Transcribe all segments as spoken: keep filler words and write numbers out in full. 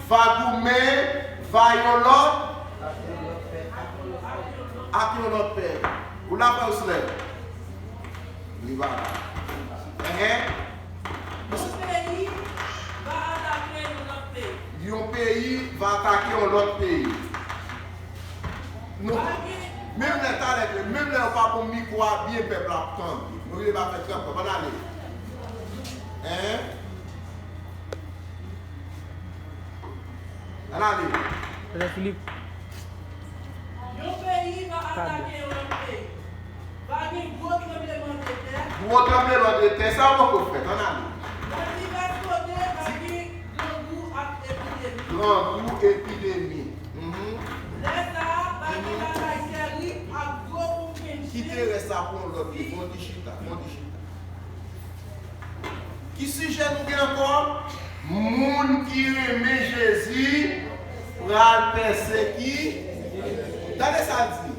Va goumen, va yon lòt, ak yon lòt pèp. Ou la, frè Oslè? Li pa la. Enhen. Yon peyi va atake yon lòt peyi. Yon peyi va atake yon lòt peyi. Nou, menm lè talè, menm lè yo pa bon mikwo a byen, pèp la ap tande. Nou rive pa fè trap, ann ale. Enhen. Ann ale. Frè Filip. Yon peyi va atake yon lòt peyi. Va gen gwo tranbleman de tè. Gwo tranbleman de tè, sa poko fèt, ann ale. Nan divès kote, va gen grangou ak epidemi. Grangou, epidemi. Mhm. Lè sa a, va gen bagay tèrib ak gwo boukenn chen. Kite rès sa pou yon lòt, fon ti chita, fon ti chita. Ki sijè nou gen ankò? Moun ki renmen Jezi pral pèseki-, tande sa l di.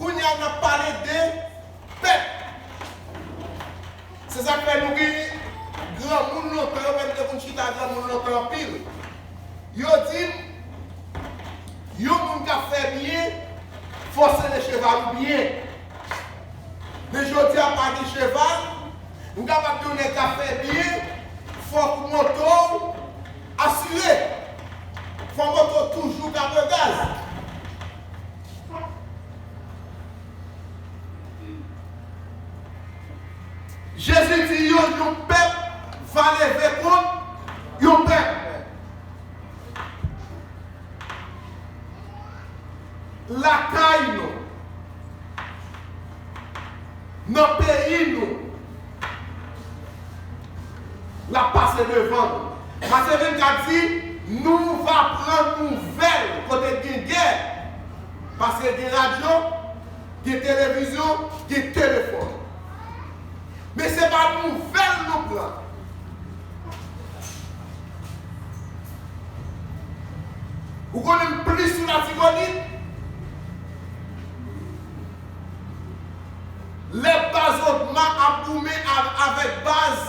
Kounye a, n ap pale de pèp. Se sa k fè nou gen granmoun lontan, yo menm te konn chita granmoun lontan anpil. Yo di m, yon moun k ap fè byen, fò w sere cheval ou byen. Men jodi a, pa gen cheval, m kapab di yon nèg k ap fè byen, fòk moto w asire. Fò moto w toujou ka pran gaz. Jezi di yo, yon pèp va leve kont yon pèp. Lakay nou, nan peyi nou, l ap pase devan nou. Matye vennkat di, nou va pran nouvèl kote gen gè, paske gen radyo, gen televizyon, gen telefòn. Men se pa nouvèl nou pran. Ou konnen m plis sou Latibonit? Lè baz Odma ap goumen a-, avèk baz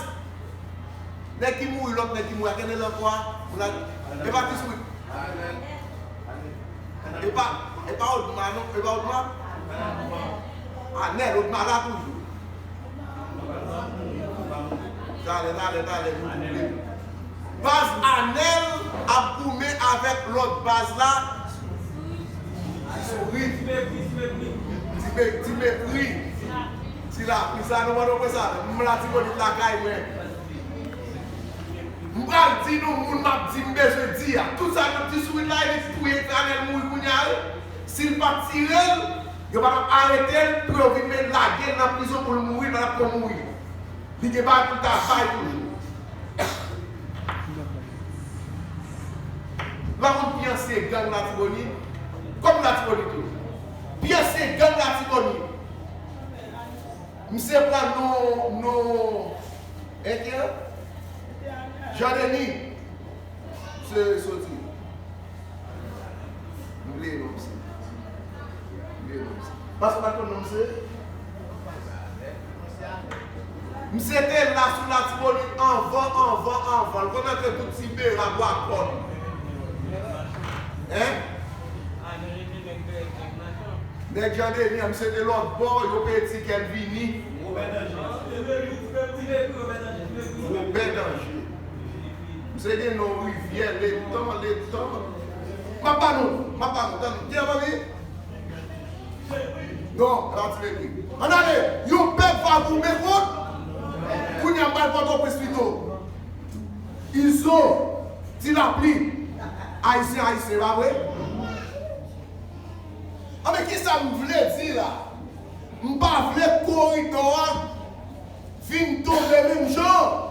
nèg ki mouri, lòt nèg ki mouri, a kenbe nan kwa, e pa ti swit. E pa, e pa Odma, non, e pa Odma. Anèl, Odma la toujou. Talè, talè, talè, nou touble. Baz Anèl ap goumen avèk lòt baz la. Ti Sourit. Ti Mepri. Ti Mepri. Ti Lapli, sa nou mande mwen sa. M Latibonit lakay mwen. M pral di nou moun m ap di m bezwen di a. Tout sa nou di sou lit la, li touye Anèl mouri kounye a, wi. Si l pa t tire l, yo pa t ap arete l pou yo vin met lage l nan prizon pou l mouri, l pa t ap ko mouri. Li gen bagay pou l ta bay toujou. L ap konn pi ansyen gang Latibonit, kòm Latibonit yo. Pi ansyen gang Latibonit. Misye pran non, non, enki an? Jean Denis. Misye soti. M bliye non misye. M bliye non misye. Pastè pa t konn non misye? Misye te la sou Latibonit anvan, anvan, anvan. L konn antre tout Tibera, Bwakòn. Hein? Nèg Jan Deni an, misye te lòtbò, yo peye tikè l vini. Wobè Danje. Wobè Danje. Misye gen non rivyè, letan, letan. M ap ba nou, m ap ba nou, tann, gen anvi? Non, pa tire pye. Ann ale, yon pèp va goumen kont. Kounye a m pral Pòtoprens pito. Izo, Ti Lapli, Ayisyen, Ayisyen, pa vre? Anben, kisa m vle di la? M pa vle koridò a vin tonbe menm jan.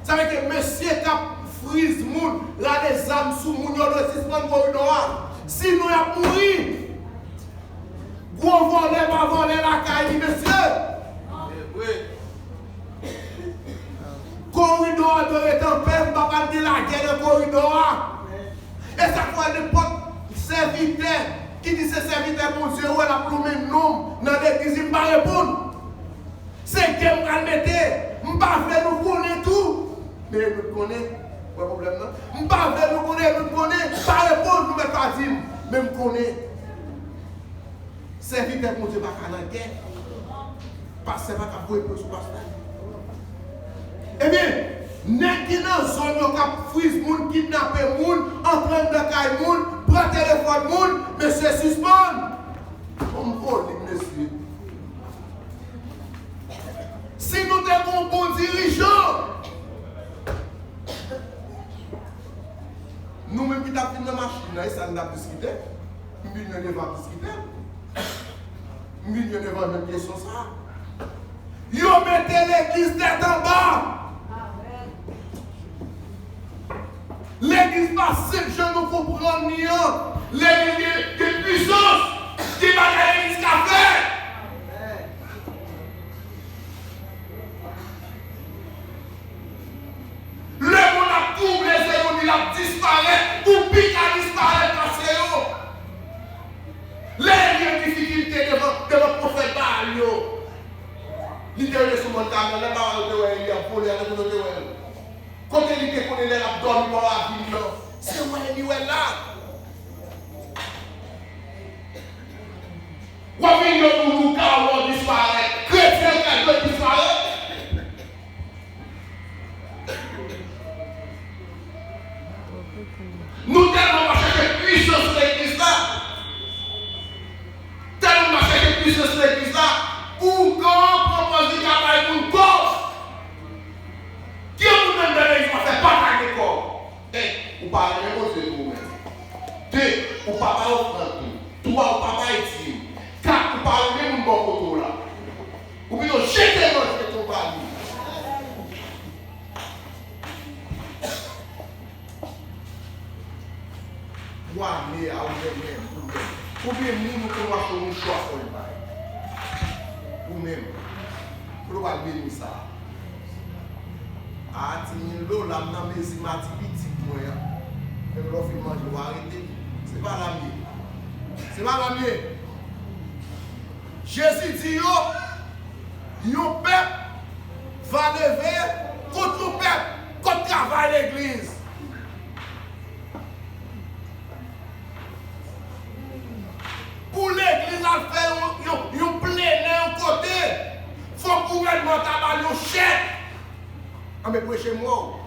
Sa vle di mesye k ap friz moun, rale zam sou moun, yo dwe sispann koridò a. Sinon, y ap mouri. Gwo vòlè pa vòlè lakay li, mesye. Koridò a dwe rete anpè, m pa pral gen lagè nan koridò a. E sa k fè nenpòt sèvitè ki di se sèvitè Bondye, wè l ap lonmen non m nan legliz li, m pa reponn. Se gè m pral mete, m pa vle nou konnen tou. Men nou konnen, Wè pwoblèm nan? M pa vle nou konnen, nou konnen, pa reponn, nou mèt pa di m, men m konnen. Sèvitè Bondye pa ka nan gè. Pastè pa ka voye pwen sou pastè. Ebyen, nèg ki nan zòn yo k ap friz moun, kidnape moun, antre anndan kay moun, pran telefòn moun, mesye sispann. Bon, m vole, mesye. Si nou te gen yon bon dirijan, nou menm ki t ap vin nan machin nan, e sa n t ap diskite? M vin nan devan ap diskite. M vin nan devan jwenn kesyon sa. Yo mete legliz tèt anba. Legliz pa senp jan nou konprann li an. Legliz gen, gen pwisans, gen bagay legliz ka fè. Lemonn ap twouble zye yo, li ap disparèt, ou pi ka disparèt pase yo. Lè li an difikilte devan, devan pwofèt Baal yo, li te rete sou mòn Kamèl, lè Baal yo te wè li ap vole, a, kote yo te wè l? Kote li te konnen lè l ap dòmi bò ravin nan? Se wè li wè la. W ap vin yon moun ou ka wè w disparèt. Kretyen ka dwe disparèt. Nou tèlman pa chèche pwisans legliz la. Tèlman pa chèche pwisans legliz la. Ougan pran pòz li ka bay moun kòb. Ki moun nan legliz pa fè pa ka gen kòb? En, ou pa renmen Bondye tou ou menm. De, ou pa bay ofrann ou. Twa, ou pa bay dim. Kat, ou pa renmen moun bò kote w la. Ou pito jete manje tou w pa li. Ou ame a ou renmen ou menm. Konbyen moun ou konn w achte yon mouchwa fò l bay? Ou menm. Kote w al beni sa? A, ti mil dola m nan mezi mati pitit mwen an. Menm lè w fin manje, w arete. Se pa la m ye. Se pa la m ye. Jezi di yo, yon pèp va leve kont yon pèp, kont travay legliz. Pou legliz al fè yon, yon, yon plenè yon kote, fòk gouvènman ta ba l yon chèk. Anben, preche m wè w.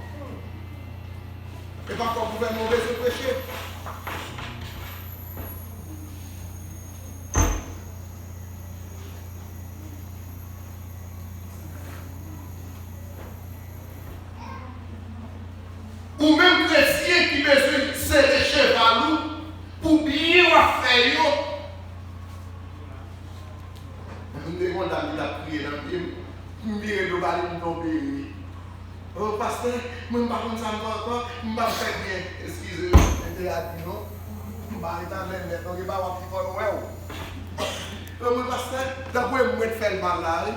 E pa fòk gouvènman w bezwen preche. Ou menm kretyen ki bezwen sere cheval ou pou byen w ap fè yo. M te gen yon dam ki t ap kriye nan pye m, m vire do ba li, m tonbe ri. O, pastè, mwen m pa konn sa m fè ankò, m p ap fè byen. Eskize m, m te a di non. M pa ret avè l nèt, non, gen pawòl ki fò yo wè w. O, mwen pastè, tankou e mwen t fè l mal la, wi.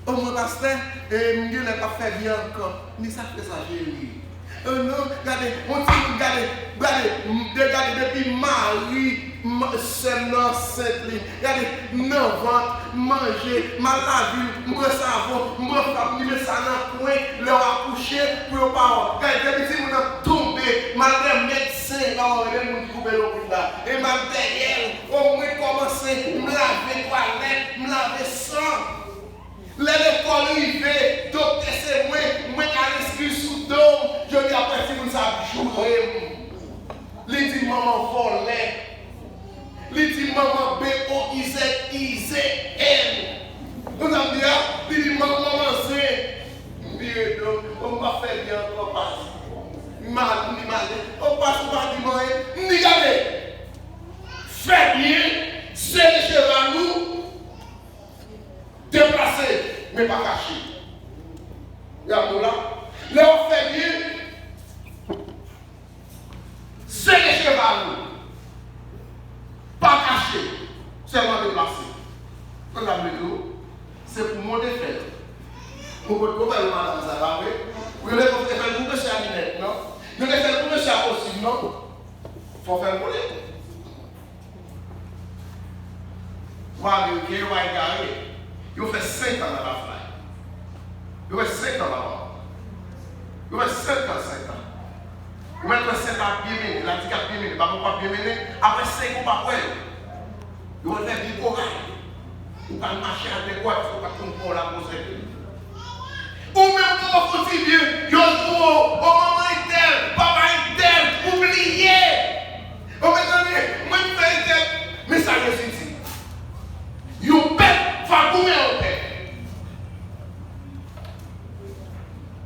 O, mwen pastè, e m genlè p ap fè byen ankò. Men sa k fè sa, cheri? O non, gade, yon timoun, gade, gade, m, de, gade, depi mari, m, sè m nan ansent li. Gade, m nan vant, m manje, m al lavil, m pran savon, m pran fab, m limen sa nan kwen, lè w akouche, pou yo pa wè w. Gade, depi timoun nan tonbe, m al dèyè medsen, pa wè, rele moun ki koupe lonbrit la. E m al dèyè l, o mwen kòmanse, m lave twalèt, m lave san. Lè lekòl rive, doktè se mwen, mwen k al enskri sou do m, jodi a, pwè timoun sa ap joure m. Li di manman vòlè. Li di manman B O I Z I Z N. Ou konn sa m di a? Li di manman manzè. M vire do m. Bon, m p ap fè byen ankò, pas. M al, m di male. O, pas, ou pa di m anyen. M di gade. Fè byen, sere cheval ou, deplase, men pa kache. Y ap nou la. Lè w ap fè byen, sere cheval ou. Pa kache, sèlman deplase. Konn sa m vle di w, se pou monte fè l. Mwen potko fè l madanm sa, pa vre? Ou te fè l pou mesye a linèt, non? Yo te fè l pou mesye a kostim, non? Fò fè l pou li. Wa ameriken yo pa egare. Yo fè senk an nan laflay. Yo fè senk an, papa. Yo fè senk an, senk an. mennen, apre senk ou pa wè l. Yo al fè vye koray. Ou pral mache al dèkwa paske ou pa t konn pa w la konsève. Ou menm, ou fè yon ti byen, yo di w, o manman entèl, papa entèl, ou bliye. O mezanmi, mwen m fè entèl. Men sa Jezi di. Yon pèp va goumen yon pèp.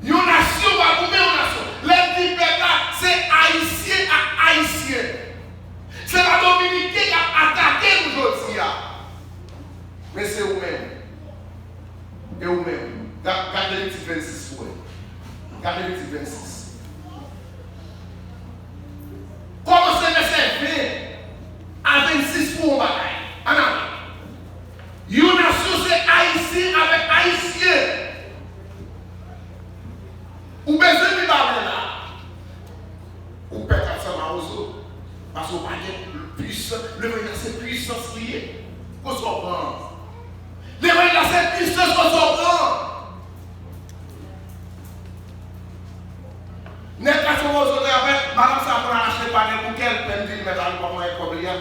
Yon nasyon va goumen yon nasyon. Lè m di pèp la, se Ayisyen ak Ayisyen. Se pa Dominiken k ap atake nou jodi a. Men se ou menm. E ou menm. Ga-, gade Levitik vennsis pou wè. Gade Levitik vennsis. Kòmanse vèsè ven a vennsis pou yon bagay. Ann ale. Yon nasyon se Ayisyen avèk Ayisyen. Ou bezwen li ba mwen la. Ou pèt ap sanm a wozo. Paske ou pa gen pwisans. Levanjil la se pwisans li ye. Kote w pran? Levanjil la se pwisans kote w pran? Nèg la se wozo avèk madanm sa pou l al achte panèl pou kè l, lè m vin mèt al pran mwen kòb li a.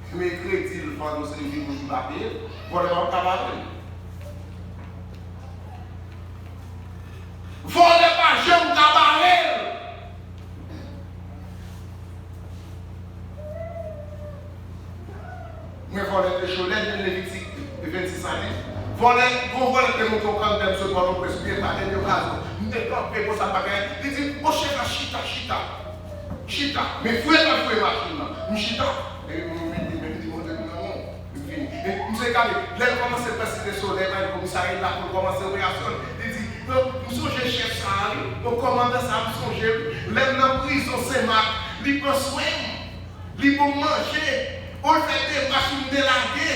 Men kredi l vann yon seri de moun ki pa peye l. Vòlè pa ka bare l. Vòlè pa janm ka bare l. Mwen vòlè te cho lè, li Levitik vennsis la di. Vòlè, gon vòlè te monte yon kandèm sot Pòtoprens, oubyen pa dènye okazyon. M te kanpe konsa bagay, li di, o chèf la, chita, chita. Chita. Men fouye l al fouye machin nan. M chita. E m vin di, men li montre m nan men w. M vini. E misye gade, lè l kòmanse pèsite solèy, bay komisarya la pou l kòmanse operasyon l. Li di, non, m sonje chèf sa a, wi. Bon, kòmandan sa a, m sonje l. Lè m nan prizon Senmak, li pran swen m. Li ban m manje. O l fè demach, m delage.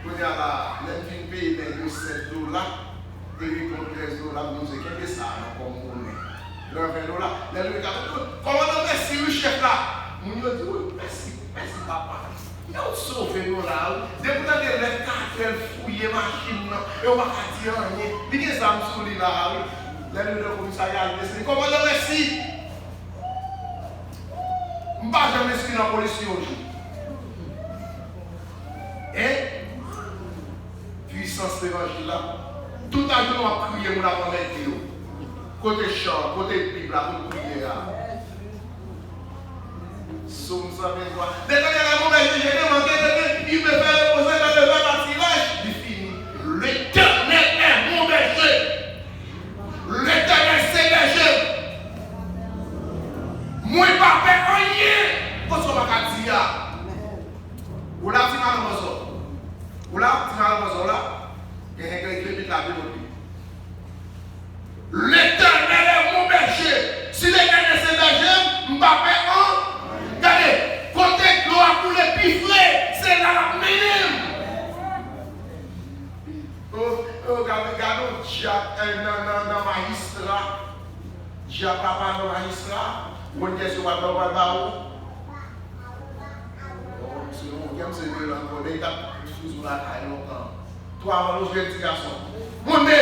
Kounye a la, lè m fin peye nèg yo sèt dola, e li konn trèz dola, m di, "Kenbe sa a non kòm monnen." Lè ven dola, lè l rive, "Kòmandan, mèsi wi, chèf la." Moun yo di, "Wi, mèsi, mèsi, papa." Men ou sove nou la, wi. Depi w tande lè katrè l fouye machin nan, e w pa ka di anyen. Li gen zam sou li la, wi. Lè l rive nan komisarya, li deside, "Kòmandan, mèsi." M pa janm enskri nan polis yon jou. Hein? Pwisans levanjil la. Tout lajounen w ap kriye, moun ap anmède w. Kote chan, kote Bib la, kote priyè a? Sòm san venntwa. L'Éternel est mon berger, je ne manquerai de rien. Il me fait reposer dans de verts pâturages. Li fini. L'Éternel est mon berger. Letènèl se bèje m. Mwen pa pè anyen. Konsa w pa ka di a. Ou la, ti madanm manzè. Ou la, ti madanm manzè, ou la. Gen, gen, gen, gen, gen, gen, gen. L'Éternel est mon berger. Si Letènèl se bèje m, m pa pè anyen. Gade, kote dlo a koule pi fre, se la l ap mennen m. Oh, oh, gade, gade yon djab, eh, nan, nan, nan majistra. Djab la pa nan majistra. Moun kèsyon pa nan ba ou. Oh, se yon kèm se vyolan ankò. Nèg t ap toujou lakay lontan. Twa anlo jwèt ti gason. Moun de,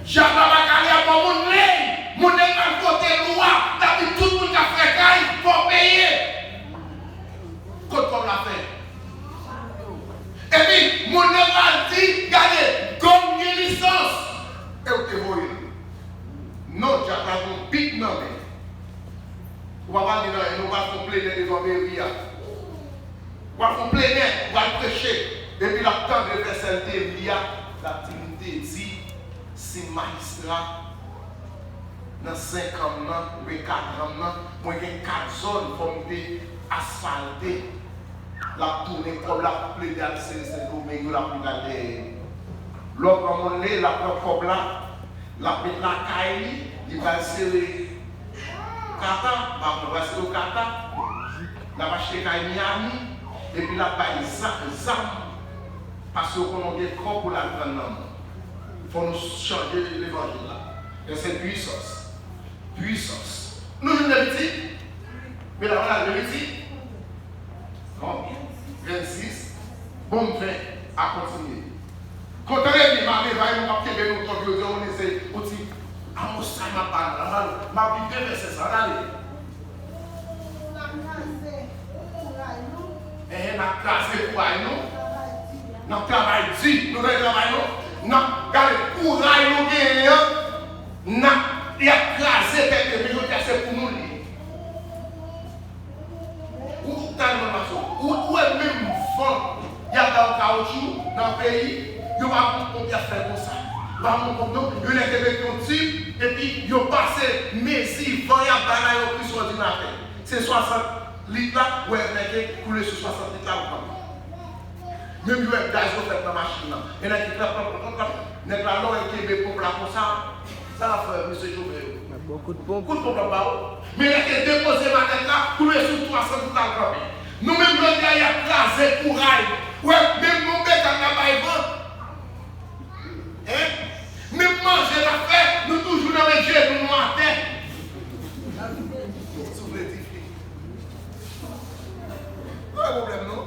djab la pa kale a bon moun ley. Moun de pral vote lwa. L ap di tout moun k ap fè kay, fò peye. Kot kòb la fè? Epi, moun nan pral di, gade, gang gen lisans. E ou te voye l. Non, djab la gen yon bib nan men. Ou pa pral di nan, nou pral fè yon plenè devan meri a. Ou pral fè yon plenè, ou pral preche. Epi l ap tande vèsè l te li a, l ap di, m te di, si m majistra, nan senk an m nan, oubyen kat an m nan, mwen gen kat zòn fò m te asfalte. L ap tounen kòb, l ap plede al sere Sendomeng yo, l ap vin al dèyè yo. Lè w pran moun li, l ap pran kòb la, l ap met lakay li, li pral sere Kata, m pa konn, l pral sere Kata, l ap achte kay Miami, epi l ap bay za-, zam, paske yo konnen w gen kòb pou l al pran nan men w. Fò nou chanje levanjil la. Gen se pwisans. Pwisans. Nou jwenn Levitik? Medam, ann al Levitik. Bon. Vennsis. Bon, m ven. A kontinye. Kontan de li, m ap evay nou, m ap kenbe nou twòp, yo di, yo konnen se yon ti amosay m ap ba nou la, m ap li de vèsè sa, ann ale. Enhen, n ap kraze kouray nou. N ap travay di. Nou dwe travay nou. N ap gade kouray nou genyen an. N ap, y ap kraze tèt yo. Men jodi a, se pou nou li ye. Ou, ou, ou, ou wè menm van y ap ba yo kawotchou nan peyi, yo pa konn konbyen y ap fè konsa. Yo pa konn konbyen, yo nèk te mete yon tib, epi yo pase mezi van y ap bay la, yo plis òdinatè. Se swasant lit la, ou wè nèg koule sou swasant lit la, ou kanpe. Menm yo wè gaz yo fèt nan machin nan. E nèg ki klap, klap, klap, klap, klap. Nèg la, lè w wè l kenbe ponp la konsa, sa l ap fè, mesye chofè yo? L ap ba w kout ponp. Kout ponp l ap ba w. Men nèg te depoze makèt la, koule sou twa san goud la, l kanpe. Nou menm jodi a, y ap kraze kouray. Ou wè, menm nou beton n ap bay van. Hein? Menm manje n ap fè, nou toujou nan met jenou nou atè. Soufle dife. Pa gen pwoblèm, non.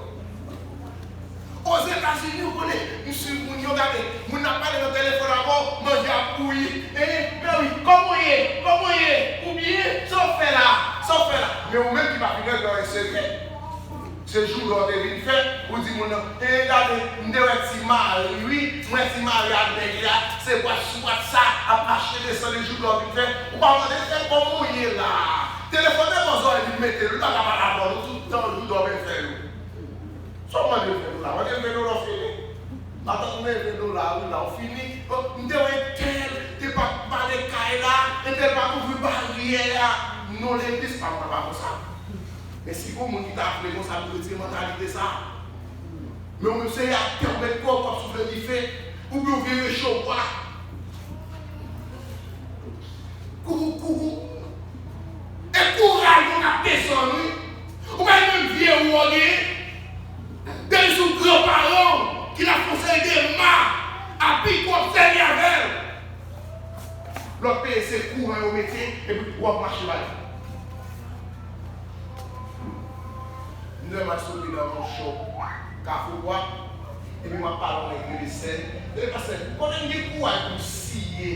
Ozetazini, ou konnen, m swiv moun yo, gade, moun nan ap pale nan telefòn avè w, manje ap bouyi. Eh, men wi, kòman w ye? Kòman w ye? Ou byen? Sa w fè la? Sa w fè la? Men ou menm ki pa fin regle anyen serye. Se joulè w te vin fè, ou di moun nan, e gade, m te wè Ti Mari, wi, m wè Ti Mari ak nèg la, se bwat sou bwat sa, ap mache desann, e joulè w vin fè, ou pa mande, e kòman w ye la? Telefòn nan bò zòrèy li mete l, li pa ka pale avè w, tout tan joulè w vin fè yo. Sa w mande l fè nou la? Mande l fè nou la, w fini. Matant m leve nou la, wi, la, w fini. M te wè entèl, te pa bale kay la, entèl pa t ouvri baryè a. Non, legliz pa, pa, pa konsa. Men si gon moun ki ta vle konsa, nou retire mantalite sa. Men ou menm se atè ou met kò w, w ap soufle dife, oubyen ou vire cho bwa. Kourou, kourou. E kouray nou k ap desann, wi. Ou pa menm vye ou w genyen. Depi sou granparan w ki la fon seri de ma a pik w ap sèvi avè l. Lòt peyi se kouran yo mete epi w ap mache ba li. M te al sou Pidan nan yon chòp Kafou Bwa, epi m ap pale yon nèg rele Sèn. Epi Sèn, konnen m gen kouray pou m siye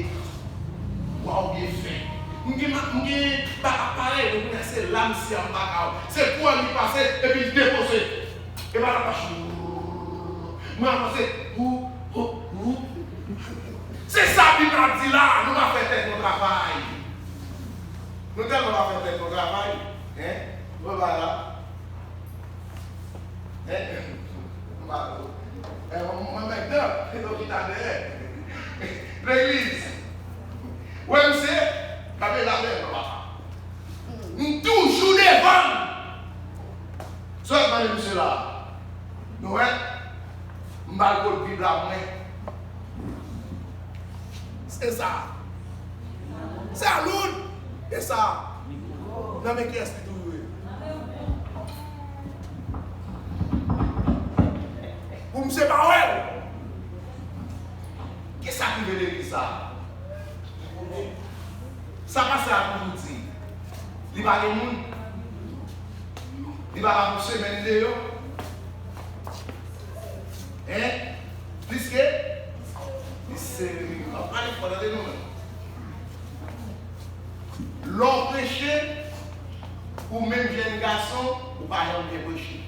bwa oubyen fen. M gen, m gen ba-, aparèy mwen, kounye a se la m siye a, m pa ka wè. Se kouran li pase, epi l depoze. E pa nan pach. Mwen avanse. Ou, ou, ou. Se sa Bib la di la, nou pa fè tèt nou travay. Nou tèlman pa fè tèt nou travay, hein? Mwen pa la. Hein? Mwen pa la. Hein, mwen, mwen, mèt dan, nou chita dèyè. Legliz. Wè misye, gade la dèyè, papa. M toujou devan l. Sa w ap mande misye la? Nou wè? M ba l kot Bib la mwen. Se sa. Saloun! E sa. Nan men kiyès li toujou ye? Pou misye pa wè l. Kisa ki vle legliz sa? Sa pastè a toujou di, li pa gen moun. Li pa la pou semèn deyò. Hein? Pliske li sere li. Ann pale fò, tande nou menm. Lè w preche, ou menm jèn gason, ou pa janm byen preche.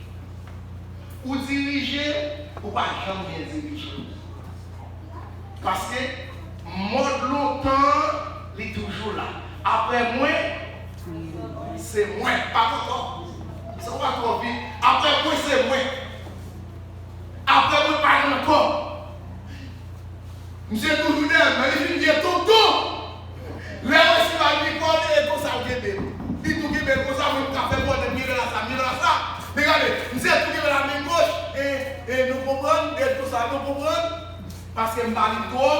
Ou dirije, ou pa janm byen dirije. Paske mòd lontan an, li toujou la. Aprè mwen, se mwen. Pa t ankò. Sa w pa twò vit. Aprè mwen, se mwen. Aprè mwen, pa gen ankò. Misye toujou dèyè m, men li fin gen tonton. Lè w wè si pa gen kòd, e konsa l kenbe m. Li tou kenbe l konsa, mwen m ka fè kòd, m kenbe la sa, m kenbe la sa. Men gade, misye tou kenbe la men goch, e, e nou konprann, e konsa, nou konprann. Paske m pa li twò.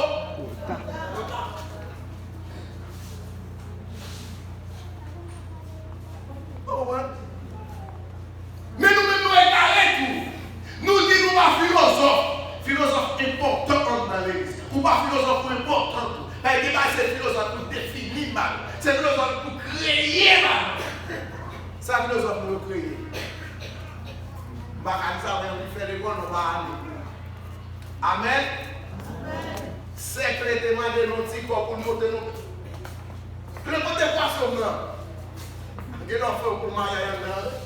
Ou konprann? Men nou menm nou egare tou. Nou di nou pa filozòf. Filozòf enpòtan anndan legliz. Ou pa filozòf, ou enpòtan tou. Paske gen bagay se filozòf pou defini mal. Se filozòf pou kreye mal. Sa filozòf nou yo kreye. M pa ka di sa, men anvi fè lekòl, nou pa ale. Amèn. Sèk la te mande nou ti kò pou l monte nou. Plen kote pwason nan. E lè w fè yon bon maryaj anndan, wi.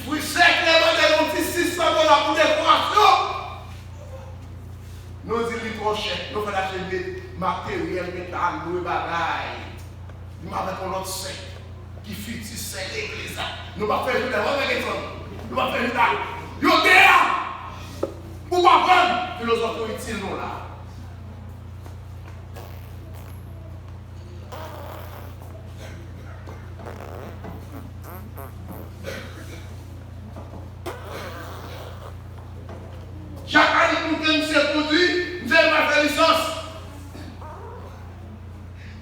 Fri sèk la mande nou ti sis san dola pou dekorasyon. Nou di li twò chè. Nou fè l achte met-, materyèl, metal, lwe bagay. Li avèk yon lòt sè ki fiti sè legliz la. Nou pa fè jouda, pa fè kesyon. Nou pa fè jouda. Yo te a! Ou pa konprann? Filozòf yo itil nou la. Chak ane pou ke misye kondui, misye pa fè lisans.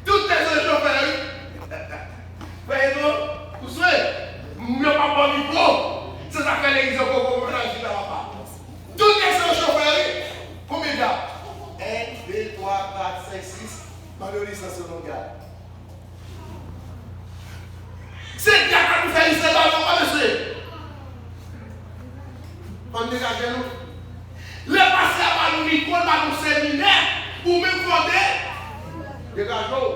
Tout kesyon chofè, wi. Frè Edo, ou swe? Yo pa ban mikwo. Se sa k fè legliz yo poko mennaj chita papa. Tout kesyon chofè, wi. Konbyen dya? En, de, twa, kat, senk, sis. Ban yo lisans yo non gad. Se dyak ap fè li se ba nou, mesye. Ann degaje nou. Lè pastè a ba nou mikwo, l ba nou seminè, ou menm fò de-, degaje w.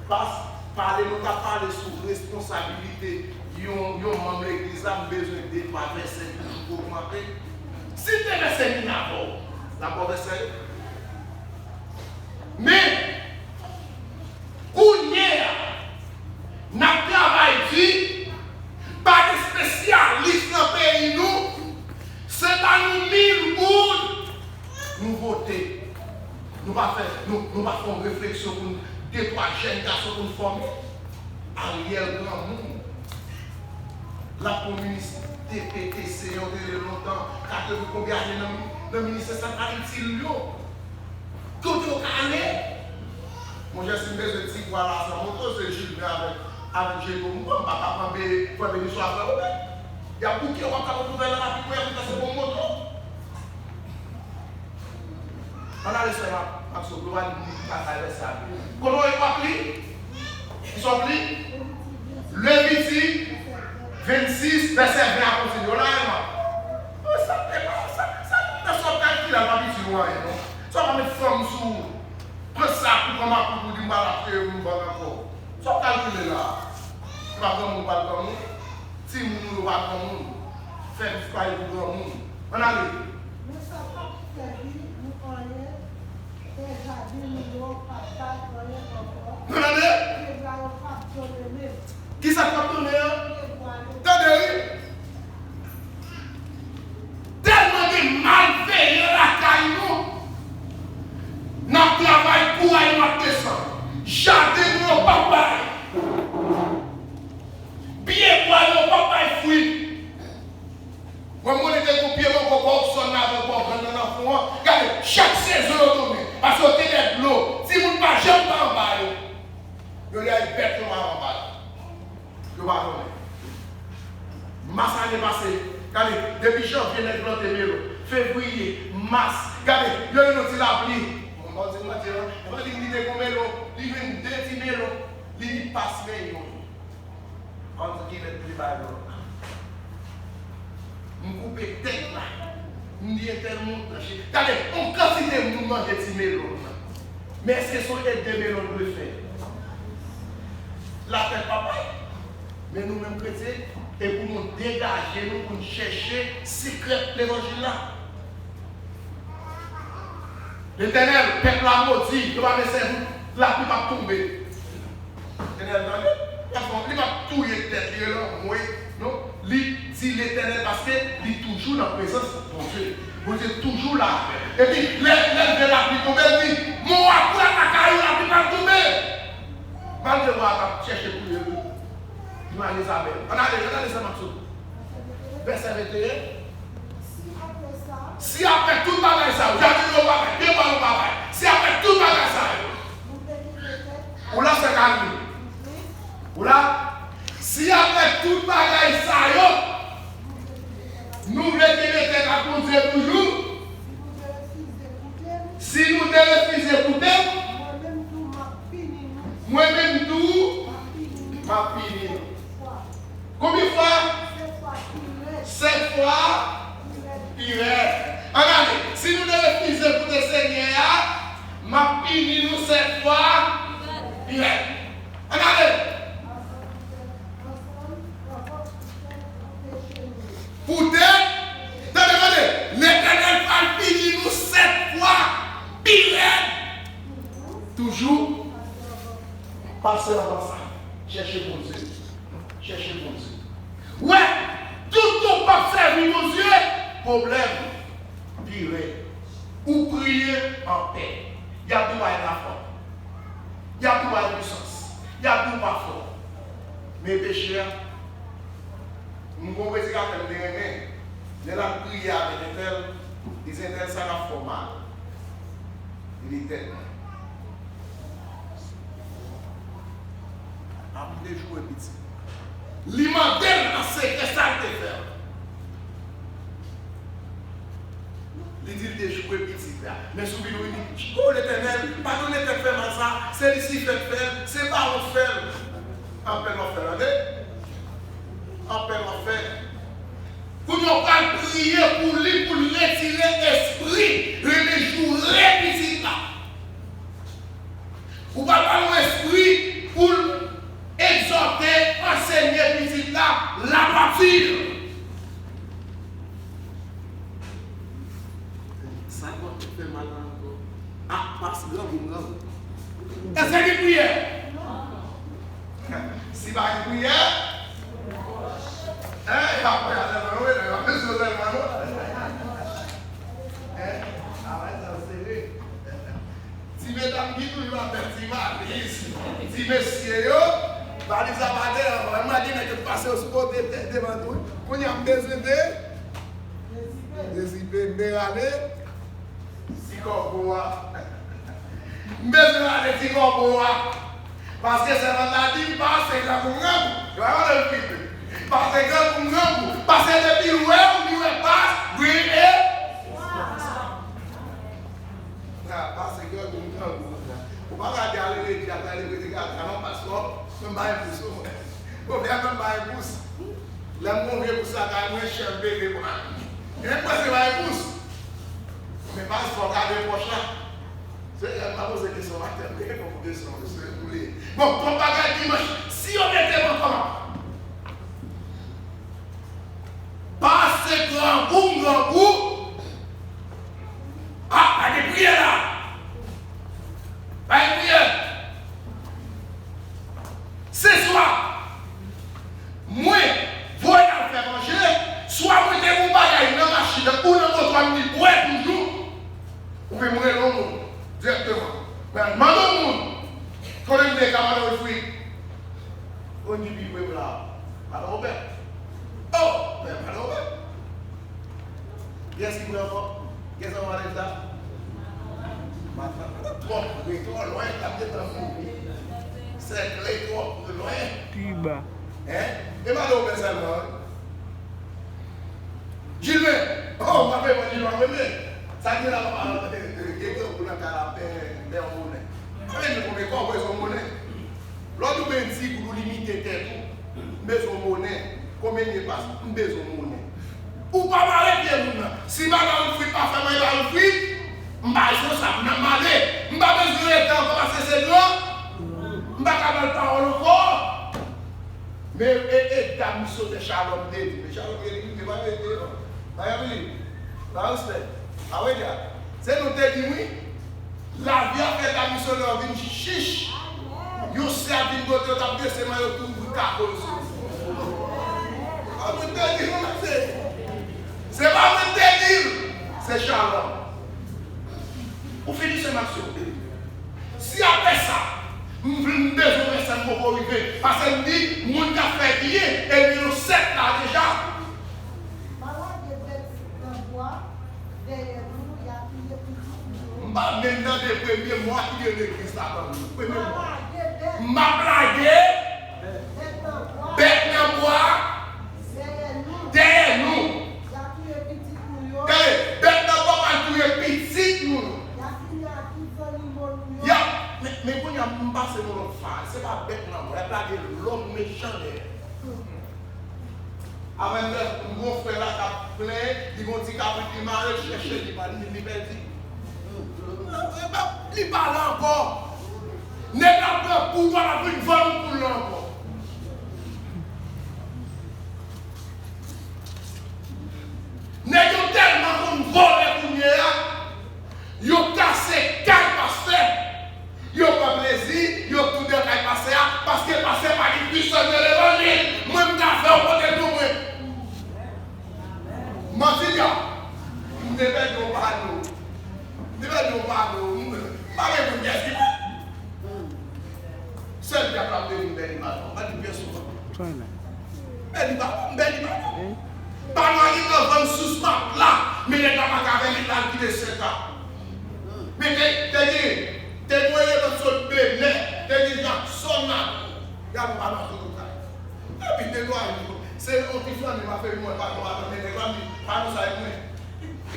Pas, pale, nou t ap pale sou responsabilite yon, yon manm legliz la, m bezwen de twa vèsè pou nou ogmante. Si m te fè seminè avè w, n ap ba w vèsè yo. Men, kounye a, n ap travay di, pa gen espesyalis nan peyi nou, se ba nou mil goud, nou vote. Nou pa fè, nou, nou pa fè yon refleksyon pou n, de twa jèn gason pou n fòme. Ariel granmoun. L ap pran minis T P T C, yo te rele lontan, katreven konbyen ane nan, nan ministè sa pa itil yo. Kote yo ka ale? Monchè, si m bezwen ti bwa la san moto, se Jilbè avèk, avèk Jeno. M pa ka pran be, pran beniswa frè Wobè. Y ap bouke, w ap ka pran kouvè nan lapli, pou y ap pase bon moto. Ann ale sè m ap, ap sot, nou pa di m pa bay vèsè a. Kote w ap li? Ki sa w ap li? Leviti vennsis, vèsè ven a kontinye. Ou la, Emma? Sa, Emma, sa, sa, sa, sa w ap kalkile a, pa itil ou anyen, non. Sa w pa met fanm sou, pran sa pou pran makout ou di m pa la kreye pou m vann ankò. Sa w ap kalkile la? Se pa granmoun ou pa granmoun? Timoun ou yo pa granmoun? Fè m fay pou granmoun. Ann ale. Men sa p ap sèvi nou anyen, tè jaden nou yo p ap bay anyen ankò. Nou tande? Pyebwa yo p ap donnen menm. Kisa k p ap donnen an? Pyebwa yo. Tande, wi. Tèlman gen malveyan lakay nou, n ap travay, kouraj nou ap desann. Jaden nou yo p ap bay. Pyebwa yo p ap bay fwi. Mwen, mwen te gon pye mango bò Opsòn nan avèk bò Grann nan nan fon an. Gade, chak sezon yo tounen. Paske yo te dèyè dlo. Timoun pa janm pa anba yo. Yo dèyè bèt yo pa anba yo. Yo pa konnen. Mas ane pase, gade, depi janvye nèg plante melon. Fevriye, mas, gade, yo jwenn yon ti lapli. Mwen ba w di manti an, evanjelik li te gon melon, li jwenn de ti melon, li di pas men youn. An di kilè pou li bay lòt la. M koupe tèt la. M di entèl moun nan che. Gade, yon kantite moun manje ti melon nan. Men èske se yon ede melon dwe fè? Lapè papa. Men nou menm kretyen, e pou nou degaje nou, pou n chèche sekrè levanjil la. Letènèl, pèp la modi, yo pa vle sèvi w, lapli p ap tonbe. Letènèl tande, li p ap touye tèt li, li anmwe, non. Li di Letènèl paske li toujou nan prezans Bondye. Bondye toujou la avè l. Epi, lè, lè l vle lapli tonbe, l di, "Mon wa, kouri lakay ou, lapli pral tonbe." Malgre wa a t ap chèche touye l, li mal Jezabèl. Ann ale, ann ale, sa m ap sot. Vèsè venteyen. Si apre tout bagay sa yo, jaden yo pa bay, pyebwa yo pa bay, si apre tout bagay sa yo, ou la, sè Kami? Ou la? Si apre tout bagay sa yo, nou vle kenbe tèt ak Bondye toujou, si nou derefize koute m, mwen menm tou, m ap pini nou. Konbyen fwa? Senk fwa pi rèd. Ann ale. Si nou derefize Pastè an pa sa. Chèche Bondye. Chèche Bondye. Wè, tout ou p ap sèvi Bondye, pwoblèm pi rèd. Ou priye anpè. Y ap di w pa gen lafwa. Y ap di w pa gen pwisans. Y ap di w pa fò. Men peche a, m gon predikatè m te renmen. Lè l ap priye avèk entèl, li di entèl sa k ap fè w mal. Li di tèt mwen. Ap m te joure pitit. Li mande l nan sekrè sa l te fè. Li di l te joure pitit la. Men sou vin ou di, "O Letènèl, padone tèt fè mal sa, se li si fèt fè l, se pawon fè l." Anpè w ap fè, tande? Anpè w ap fè. Kounye a w pral priye pou li, pou l retire espri renmen joure pitit la. Ou pral ba l yon espri pou l egzòte, ansenye pitit la, lapati. Sa k ap fè mal la ankò? A, pas grangou, grangou. Èske gen priyè? Si pa gen priyè, en, y ap pran sèlman, wi, y ap bezwen sèlman, non? En, travay sa sere. Ti medam ki toujou ap fè ti valiz. Ti mesye yo, valiz la pa gen ankò. M wè gen nèg yo pase yo sou kote tèt devan tou. Kounye a m bezwen de, dezipe, m derale ti kòbo a. M bezwen rale ti kòbo a. Paske sèvant la di m pase grangou grangou. Yo pa mande l pito. Pase grangou grangou. Pase depi l wè w, li wè pas, bri e. Sa pase grangou grangou. Ou pa ka di ale legliz, ale predikatè, non, paspò, mwen bay plis ou mwen. Bon, fè mwen bay plis. Lè m gon vye plis lakay mwen, chè m pete pran. Men mwen se bay plis. Men paspò gade pòch la. Se, m pa poze kesyon, pa tèl, men bon, kesyon, se pou li. Bon, kòm bagay dimanch, si yo mete m ankò, pase grangou, grangou, a, pa gen priyè la. Pa gen priyè. Se swa mwen voye l al fè manje, swa mwen te gen yon bagay nan machin nan ou nan moto a, m di bwè toujou, oubyen m rele yon moun dirèkteman. Mwen al mande yon moun, kote m te ka mande yon fwi. Yon di pi pre m la. Madan Wobè. Oh, men madan Wobè. Kiyès ki pre ankò? Kiyès ankò madan Evda? Madan, madan twò pre, twò lwen, l ap gentan mouri. Sèkle twò lwen. Pi ba. Hein? E madan Wobè sèlman, wi. Jilmen! Oh, m ap reprann Jilmen, wi, men sa k gen la, papa, gen grangou nan kay la, pè, pè yon bonè. Sa vle di konbyen kòb, wè, se yon bonè. Lè w di w gen ti goud, ou limite tèt ou. M bezwen yon bonè. Konbyen l ye, pas? M bezwen yon bonè. Ou pa mare pye moun nan. Si madanm frit pa fè manje ba l frit, m pa responsab, m ap male. M pa bezwen rete ankò paske se gran. M pa ka ba l pawòl ankò. Men e, e, dam misyonè Shalom te di, men Shalom te di, li pa rete non. Mayanvili, pa respè. A wè dja. Se nou te di wi. Lavi a fè dam misyonè yo vin chich. Yon sè ap vin kote yo t ap dese mayo tou ouvri kako yo sou li. A mwen te di nou mesye. Se pa mwen te di l. Se Shalom. Ou fini se masyo. Si apre sa, m vle m bezwen wè sa m poko rive. Paske m di, moun k ap fè byen, e gen yon sèt la deja. Pa lage bèt nan bwa dèyè nou, y a touye pitit nou yo. M pa menm tande premye mwa ki gen legliz la ban nou. Premye mwa. Pa lage bèt. M ap lage bèt nan bwa dèyè nou. Dèyè nou. Y a touye pitit nou yo. Gade, bèt nan bwa pral touye pitit nou yo. Y a fini ak tout zannimo nou yo. Y a, men, men kounye a, m pase yon lòt faz. Se pa bèt nan bwa, y ap lage lòm mechan dèyè. Avè m, m gon frè la k ap plenyen, li gon ti kabrit li mare, l chèche, li pa, li, li pèdi. Li pa la ankò. Nèg la pran poul, l ap vin vann ou poul la ankò. Nèg yo tèlman konn vòlè kounye a, yo kase kay pastè. Yo pran plezi, yo toude kay pastè a, Twilight. Bèl li pa bon, bèl li pa bon. Panwa li nan vann sou smat la, men nèg la pa ka fè li al kite sèt a. Men te, te gen, te gen yon eleman sot Benè, te gen Jackson la tou. Y ap pa nan sou nou kay. Epi de twa jou, se yon ti flann li pa fè mwen pa nou atann nèg la, m di, pa nou sa e mwen.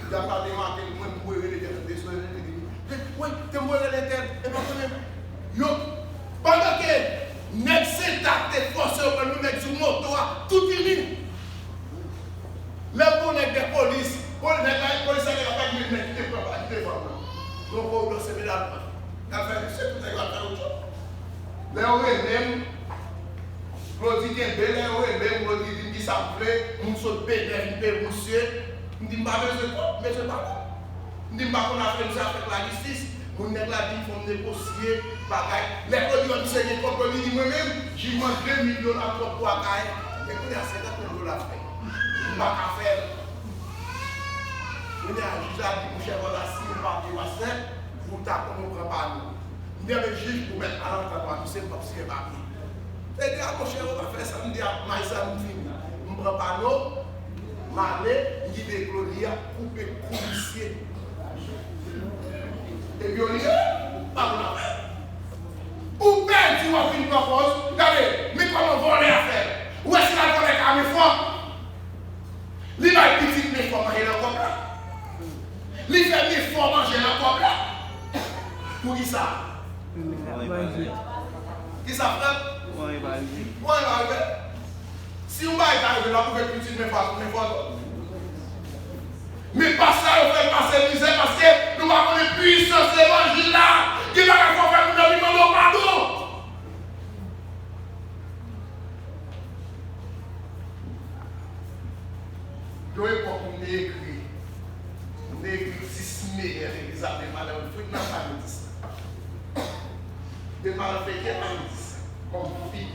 Y ap pa demake l, mwen m voye rele tèt bezwen rele li. Wi, te voye rele tèt, e pa konnen. Yo, pandan ke nèg Sentap te fòse yo pran yon nèg sou moto a, tout ini. Lè pou nèg de polis, polis nèg la, polis la nèg la pa gen nèg ki te pran pa ki te pran. Non, pou yo se medam. Y ap fè misye tout nèg la fè yon chòk. Lè yo rele m, Claudy kenbe, lè yo rele m, Claudy di m kisa m vle, moun sot Benè vin peye misye. M di m pa bezwen kòb, m bezwen pale. M di m pa konn afè misye, afè lajistis. Moun nèg la di m fò m negosye bagay. Lè Claudy wè misye gen kòb, Claudy di mwen menm, jij mande de mil dola twòp pou Akayè. Men kounye a senkant mil dola fè. M pa ka fè l. Kounye a jij la di monchè, vwala si ou pa vle pastè, ou ta konn ou pran pa nou. M di, men jij, ou mèt al antann w ak misye, m p ap siyen papye. Li di, a monchè, ou pa fè sa. M di, a, may sa, m fini. M pran pano, m ale, m kite Claudy a koupe kou misye. Epi yo di, e, pa pou n ap fè. Ou pèdi, w ap vin pran pòz. Gade, men kòman vòlè a fè. Ou wè si l al vòlè ka men fò. Li bay pitit men fò manje nan kòb la. Li fè men fò manje nan kòb la. Poukisa? Kisa frè? Bon, e pa rive. Si yon bagay ta rive, l ap ouvè pitit men fò, men fò. Men pastè yo fè n pase mizè paske nou pa konnen pwisans levanjil la. Gen bagay fò fè moun nan vin mande w padon. Yon epòk, m te ekri, m te ekri dis meyè legliz la, men malè, fwit nan sa nou di sa. Men malè, fè kè pa nou di sa. Kòm fi.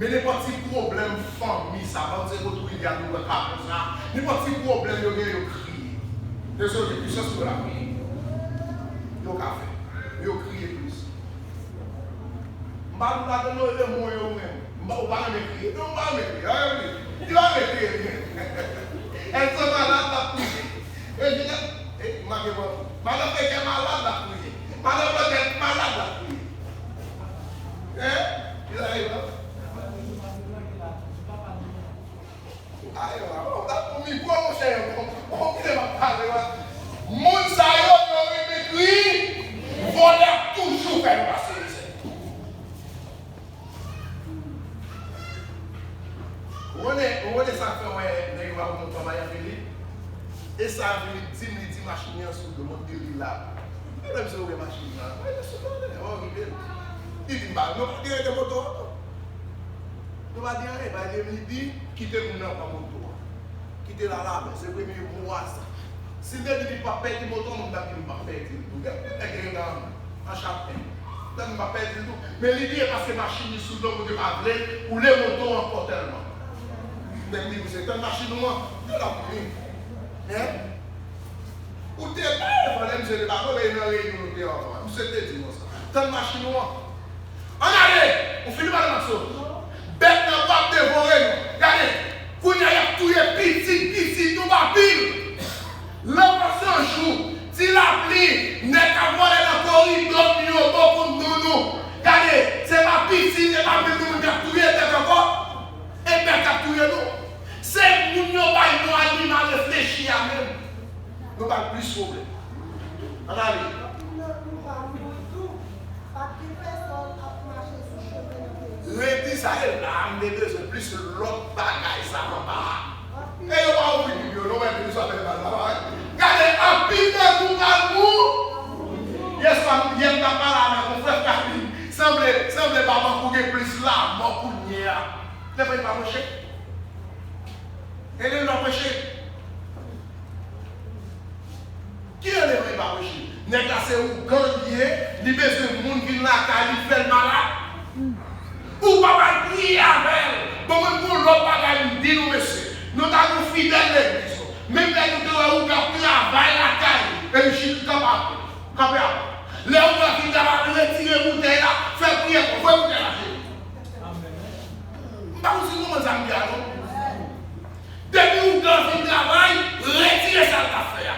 Men nenpòt ti pwoblèm fanmi sa, pa se kot William nou wè ka konsa. Nenpòt ti pwoblèm yo gen, yo kriye. Dezyèm de pwisans pou la kriye. Yo ka fè. Yo kriye plis. M pa nou pa tande yo, e mwen yo menm. M pa, ou pa renmen kriye. Non, ou pa renmen kriye. A, yo di, li pa renmen kriye li menm. Èl se malad l ap kriye. E vin, e, make bon. Madan Fekè malad l ap kriye. Madan Flotèt malad l ap kriye. Hein? Ki la e la? Ayo, ayo, ou ta pou mikwo, monchè, bon, bon, kite m ap pale, wa. Moun sa yo, yo renmen kriye, vòlè ap toujou fè nou pase mizè. Ou konnen, ou konnen sa k fè wè nèg yo pa konn pran Madan Filip? E sa Filip di m, li di machin li an sou do, monte li la. Pwoblèm se ouvè machin nan. Mwen, se pa anyen, mwen rive. Li di m pa, nou pa gen de moto ankò. Nou pa di anyen, pa di m, li di, kite moun nan pran moto a. Kite l al avè, se premye mo a sa. Si l te di li p ap pèdi moto a, moun t ap di m p ap pèdi l tou. Gen nèg gen nan, nan chapten. Tande m p ap pèdi l tou. Men li bliye paske machin li sou do, moun yo pa vle woule moto a ankò tèlman. Nèg li di, se tann machin ou an, yo l ap vini. Hein? Ou te bay, pandan misye te pa vole nan reyinyon nou te anvan. Misye te di nou sa. Tann machin ou an. Ann ale! Ou fin pale, Maxo? Bèt nan pwal devore nou. Gade, kounye a y ap touye pitit, pitit nou pa pil. Lanmò san jou, ti lapli, nèg k ap vole nan koridò, miyobo kont nou nou. Gade, se pa pitit, se pa menm nou menm y ap touye bèt ankò. E bèt k ap touye nou. Se moun yo bay non animal reflechi a menm. Nou bay plis pwoblèm. Ann ale. Redi sa e la m te bezwen plis lòt bagay sa anba a. E yo pa ouvri Bib yo non, men Bib sa fè mal la. Gade, anpil nan nou pral mou. Yè swa, yè m t ap pale avèk yon frè k ap di, sanble, sanble pa mankou gen plis lanmò kounye a. Lè pa preche. E lè l ap preche. Ki rele men pa preche? Nèg la se ougan li ye, li bezwen moun vin lakay li fè l malad. Ou pa pral priye avè l. Bon, mwen gon lòt bagay m di nou, mesye. Nou ta gon fidèl legliz, non. Menm lè nou te wè ougan ap travay lakay li, e li chita kanpe apre. Kanpe apre. Lè ougan fin travay, retire boutèy la, fè priyè pou voye boutèy la jete. Amèn. a non. Depi ougan fin travay, retire sa l t ap fè a.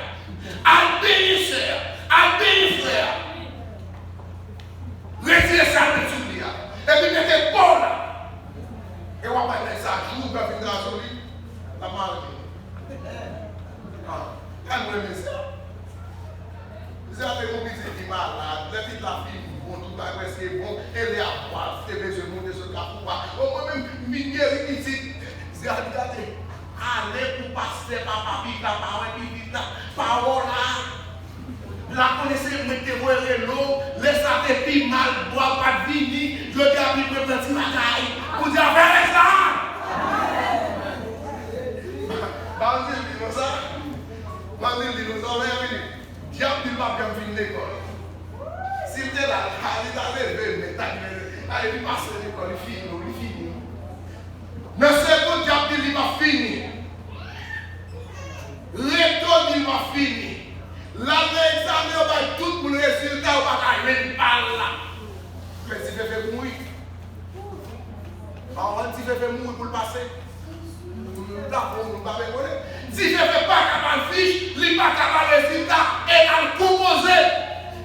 Al benyen sè a, al benyen frè a. Retire sa l met sou li a. Epi mete po w la. E w ap bay nèg sa jou ougan fin travay sou li. L ap mare. Ah, kal mwen mesye. Misye ap gen yon pitit ki malad, lè pitit la fin bon, tout bagay prèske bon, e lè a bwal, te bezwen monte sot Kafou a. O mwen menm, m vin geri pitit. Misye ap gade, ale pou pastè papa pitit la, pa wè pitit la, pa wè w la. La konnen se mwen ki te voye rele w, lè sa te pi mal, bwal pa t vini, jodi a pitit mwen pran ti bagay. Pou di afè sa! Ba m di l di nou sa. Ba m di l di nou sa, mezanmi. Dyab di l p ap janm fin lekòl. Si l te la, li ta leve, men ta di, ale, li pase lekòl, li fini, li fini. Nan segonn, dyab di l li p ap fini. Reto di l p ap fini. L al nan egzamen, yo bay tout moun rezilta, yo pa ka jwenn pa l la. Men Ti Fefe mouri. Pa w wè Ti Fefe mouri pou l pase. Nou ta fè, nou ta fè konnen. Ti Fefe pa ka ba l fich, li pa ka ba l rezilta, e l al konpoze.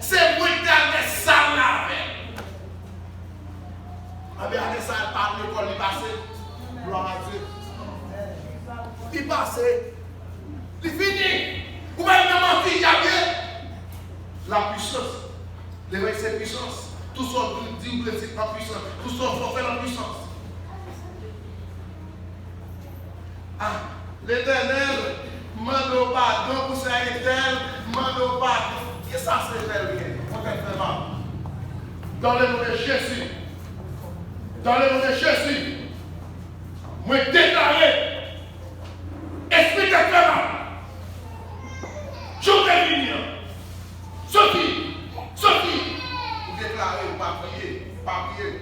Se mwen ki te al nan sal la avè l. Anben, ane sa l pa al lekòl, li pase. Glwa a Dye. Li pase. Li fini. Ou pa wè nan manti dyab ye? La puissance. Levanjil se pwisans. Tout sa w di, w dwe di an pwisans. Tout sa w fè, w fè l an pwisans. Ah, Letènèl, m mande w padon pou sa entèl, m mande w padon. Kisa se entèl gen? Mwen tèt fè mal. Dans le nom de Jésus. Dans le nom de Jésus. Mwen deklare. Espri tèt fè mal. Jou te vini an. Soti! Soti! Ou deklare, ou pa priye, ou pa priye.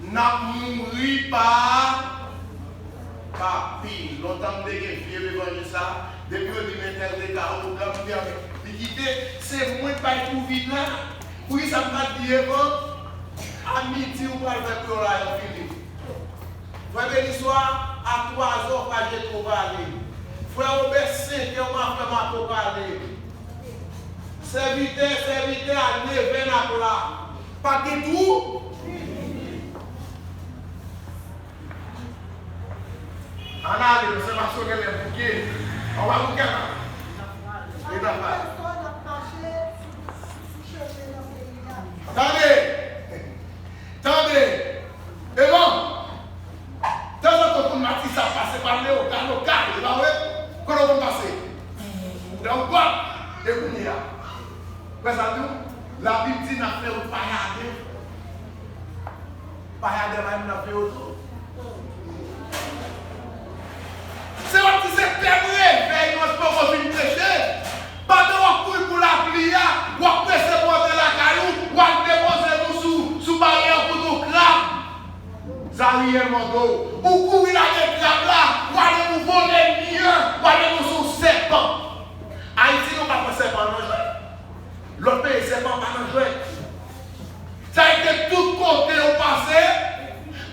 N ap mouri pa, pa pil. Lontan m te gen vye levanjil sa, depi yo di m entèl te ka, ou blan m te anvi, li kite, se mwen k bay kou vid la. Poukisa m pa t di evan? A midi ou pral fè pou yo la yo fini. Frè Beniswa, a twazè w pa Jetwo pale. Frè Obè, senkè w pa frè Mako pale. Sèvitè, sèvitè, a nevè n ap la. Pa gen twou? Ann ale, non, se paske w genlè bouke. An w a bouke la. E n ap pale. Tande! Tande! E bon! Tanzantan konn Matisa pase pa Lewo, Galo, Kale, e pa vre? Kote w konn pase? Nan w gwòt, e kounye a. Wè sa l di w? Labib di n ap fè wout pa jaden. Pa jaden, pa jaden, n ap fè wout. Se w ap di se tèm revèy nou, se poko fin preche. Pandan w ap kouri pou lapli a, w ap prese pou antre lakay ou, w al depoze nou sou, sou baryè kote w krab. Zariyèl mande w, ou kouri lage krab la, w ale pou vole mi an, w ale pou sou sèpan. Ayiti, nou pa pran sèpan nan jwèt. Lòt peyi, sèpan pa nan jwèt. Sa vle di tout kote ou pase,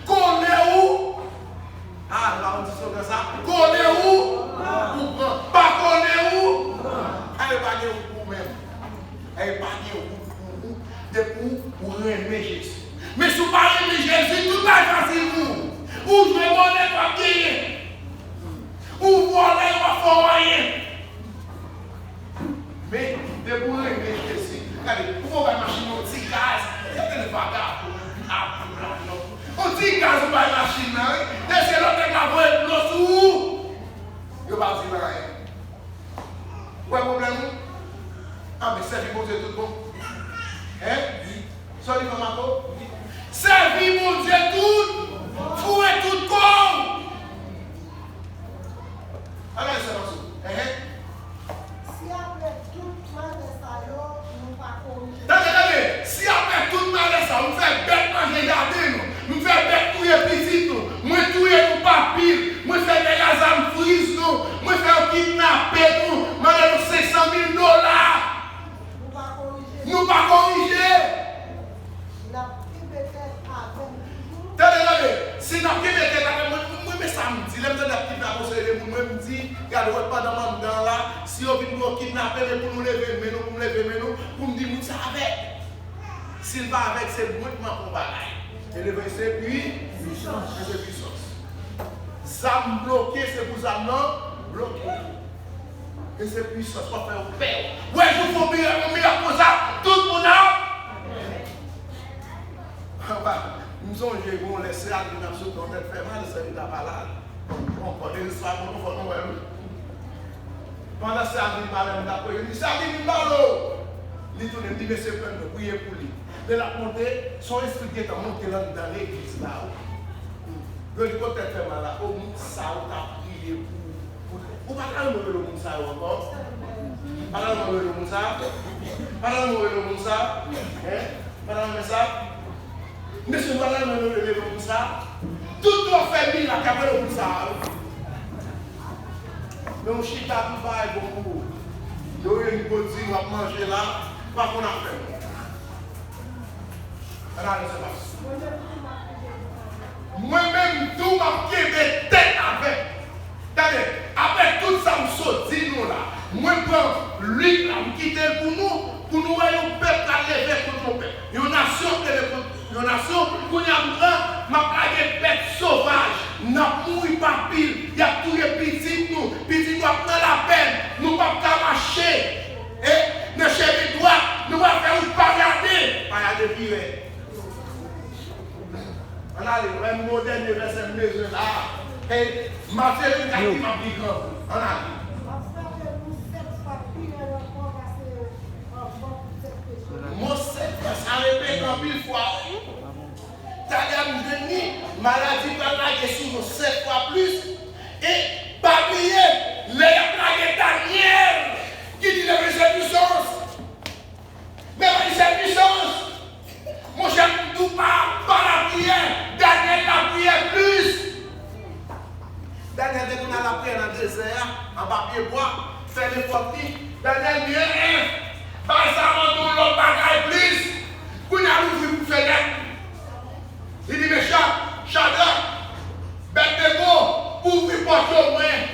kole ou, ah, la, on ti slogan sa, kole ou, ou pran. Pa kole ou, ale pa gen ou pou ou menm. Ay, pa gen wout pou ou, depi ou, ou renmen Jezi. Men si w pa renmen Jezi, tout bagay fasil pou ou. Ou jwe bòlèt, w ap genyen. Ou vòlè, yo p ap fè w anyen. Men, depi w renmen Jezi, gade, ou fè w bay machin nan yon ti gaz, gade lè vagabon, ap pran lajan. Yon ti gaz ou bay machin nan, wi. Depi se lòt nèg la voye dlo sou ou, yo p ap di l anyen. Ou wè pwoblèm ou? Anben, sèvi Bondye tout bon. Hein? Sa w di, Mama Ko? Sèvi Bondye tout, foure tout kò w. Ann ale sèman sou. Hein? Si apre tout malè sa yo, nou pa korije. Tande, tande! Si apre tout malè sa, nou fè bèt manje jaden nou, nou fè bèt touye pitit nou, mwen touye nou pa pil, mwen fè nèg a zam friz nou, mwen fè yo kidnape nou, mande nou senk san mil dola. Nou pa korije. Nou pa korije. N ap kenbe tèt avè n toujou. Tande, Si yo vin pou yo kidnape m, e pou nou leve men nou, pou m leve men nou, pou m di moun sa avèg. Si l pa avèg, se mwen k manke yon bagay. E levanjil se pwi-, pwisans. Zam bloke, se pou zam nan bloke. E se pwisans, w ap fè yo pè. W wè, jou fè yon mirak, yon mirak konsa, tout moun ap. Anba, m sonje gon lè sè a vin ap sot nan tèt fè mal, sè li t ap pale. Bon, bon, bon, dezespwa bon, fò nou wè l, wi. Pandan sè a vin pale, m t ap priye, li di, "Sè a vin pale w." Li tounen, m di, "Mesye, pran nou, priye pou li." Lè l ap monte, se yon espri ki gentan monte l anndan legliz la, wi. Yo di, "Kote tèt fè mal la?" O, moun sa yo t ap priye pou, pou, ou pa ta renmen rele moun sa yo ankò? Pa ta renmen rele moun sa? Pa ta renmen rele moun sa? Hein? Pa ta renmen sa? Mesye, nou pa ta renmen rele moun sa? Tout yo fè mirak, y ap rele moun sa, wi. Men yon chita tou pa bon pou ou. Yo rele gwo diri w ap manje la, pa konn afè. Analize, pastè. Mwen menm tou, m ap kenbe tèt avèk. Tande, apre tout sa m sot di nou la, mwen pran lik la, m kite l pou nou, pou nou wè yon pèp k al leve kont yon pèp. Yon nasyon k leve kont yon nasyon. Kounye a m pran, m ap lage bèt sovaj. N ap mouri pa pil. Y ap touye pitit nou. Pitit nou ap nan lapenn. Nou p ap ka mache. E nan chemen dwat, nou pral fè wout payade. Payade pi rèd. Ann ale, wè m gon dènye vèsè m bezwen la. E Matye vennkat ki m ap li granmoun. Ann ale. M ap frape nou sèt fwa pi rèd ankò pase anvan pou sèt peche. Mo sèt fwa, sa repete anpil fwa, wi. Talè a m jwenn li, maladi pral lage sou nou sèt fwa plis. E pa bliye, lè y ap lage Danyèl, ki di levanjil se pwisans. Levanjil se pwisans. Monchè, m di w pa, pa lapriyè. Danyèl lapriyè plis. Danyèl te konn al lapriyè nan dezè a, anba pye bwa, fèmen pòt li. Danyèl di, en, en, bay sa mande w lòt bagay plis. Kounye a l ouvri fenèt. Li di, Mechak, Chadrak, Abèdnego, ouvri pòt yo mwen.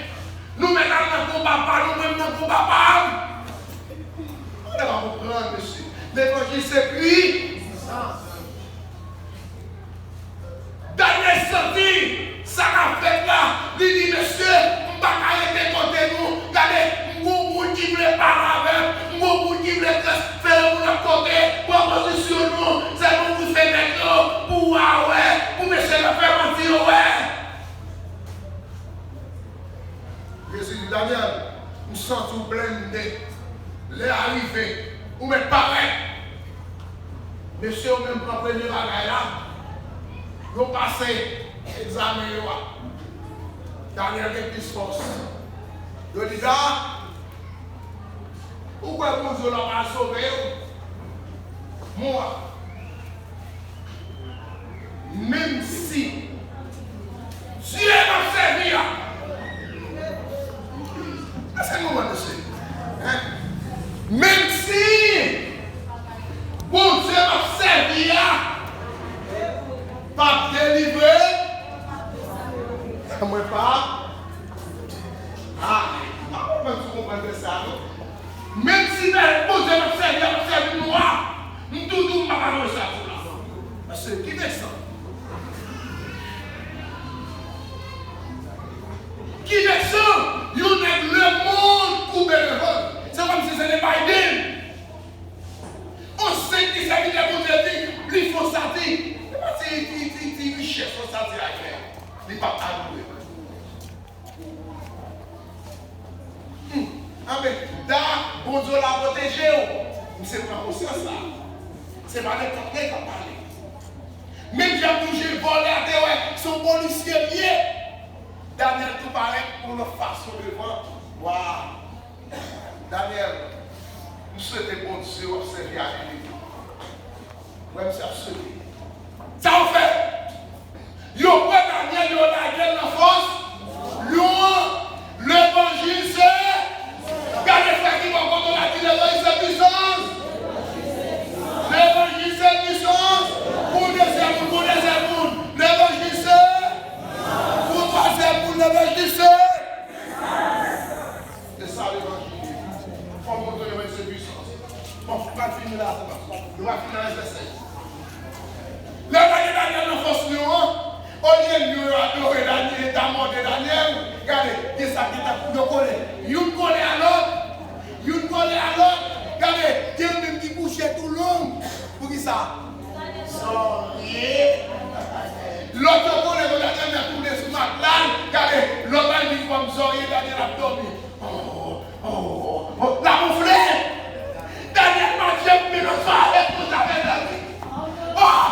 Nou mèt al nan konba pa nou, mwen m nan konba pa m. Ou pa konprann, mesye. Levanjil se pwisans. Danyèl santi sa k ap fèt la. Li di, mesye, m pa ka rete kote nou. Gade, m gon moun ki vle pale avè m. M gon moun ki vle transfere m yon lòt kote. Pran pozisyon nou. Sèlman ouvri fenèt yo pou w a wè. Pou mesye yo fè manti yo wè. Jezi di, Danyèl, m santi w blende. Lè a rive, ou mèt parèt. Mesye yo menm pran premye bagay la. Yo pase egzamen yo a. Danyèl gen plis fòs. Yo di, Da, ou kwè Bondye w la pral sove w? Mwa. Menm si Dye m ap sèvi a. Èske nou konprann, mesye? Hein? Menm si Bondye m ap sèvi a p ap delivre mwen pa. Ah, m pa konprann si w konprann vèsè a, non. Menm si Bondye m ap sèvi a p ap sèvi m nwa, m tou di w m pa ka voye sa sou la. Mesye, ki vèsè? Ki vèsè? Yon nèg lemonn koube devan l. Se kòmsi se te Biden. On senp ti sèvitè Bondye di, li fè on sati. Se pa ti, ti, ti, ti richès on sati a fè. Li p ap adore. Hmm. Anben, Da, Bondye w la pwoteje w. Misye pran konsyans la. Se pa nenpòt nèg k ap pale. Menm jan pou je vòlè a te wè, se yon polisye l ye. Danyèl tou parèt yon lòt fason devan wa a. Danyèl, m swete Bondye w ap sèvi a li. Mwen, misye ap swete. Sa w fè? Yo pran Danyèl, yo lage l nan fòs lyon an. Levanjil se, gade frè ki bò kote w la, di levanjil se pwisans. Levanjil se pwisans. Pou dezyèm moun, pou dezyèm moun. Levanjil se, pou twazyèm moun, levanjil se. Se sa levanjil. Fò m montre yo mesye pwisans. Bon, m pral fini la, nou va fini nan vèsè sèz. Lè yo gade Danyèl nan fòs lyon an, olye lyon yo adore Danyèl, yo mòde Danyèl, gade, gen sa ki ta yo kole. Youn kole a lòt, youn kole a lòt, gade, gen youn menm ki kouche tou long. Poukisa? Zòrye. Lòt yo kole, yo Danyèl nan tounen sou matla l, gade, lòt la vin kòm zòrye, Danyèl ap dòmi. Oh, oh, oh, l ap wonfle. Danyèl pa t janm vin yon sware konsa, mezanmi. Oh,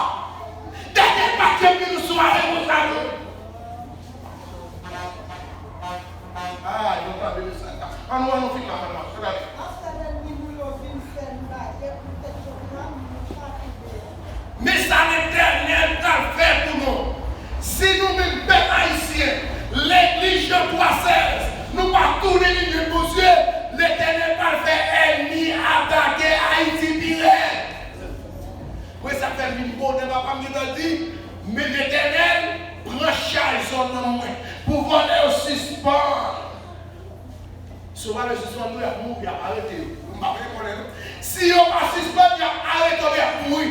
Danyèl pa t janm vin yon sware konsa, non. Ah, yo tande mesaj la. Ann nou, ann nou fin la, ann nou, ann nou. Paske lènmi nou yo vin fè n bagay pou tèt yo pran, nou pa kenbe. Men sa Letènèl pral fè pou nou. Si nou menm pèp ayisyen, legliz Jan twa sèz, nou pa tounen li menm Bondye, Letènèl pral fè ènmi atake Ayiti pi rèd. Mwen sa fè m vin bonè, papa m gentan di, men Letènèl pran chay zòn nan mwen pou vòlè yo sispann. Si yo pa vle sispann nou, y ap mouri, y ap arete yo. M pa vle konnen non. Si yo pa sispann, y ap arete yo, y ap mouri.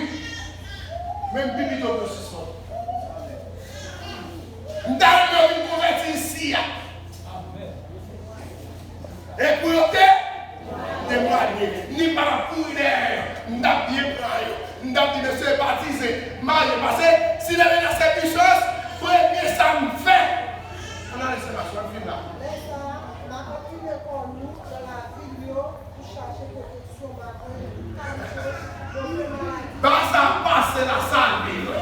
Men m pi pito pou yo sispann. M ta renmen yo vin konvèti isi a. E pou yo te temwanye, ni pa t ap kouri dèyè yo. M t ap byen pran yo. M t ap di, mesye, batize, marye. Paske si lè Letènèl se pwisans, premye sa m fè. Ann ale, sè Masou, ann fin la. Lè sa a, m ap enkline kò nou nan lavil yo pou chache pwoteksyon bagay kalite yo fè maladi. Bagay sa a pase Lasalin, wi.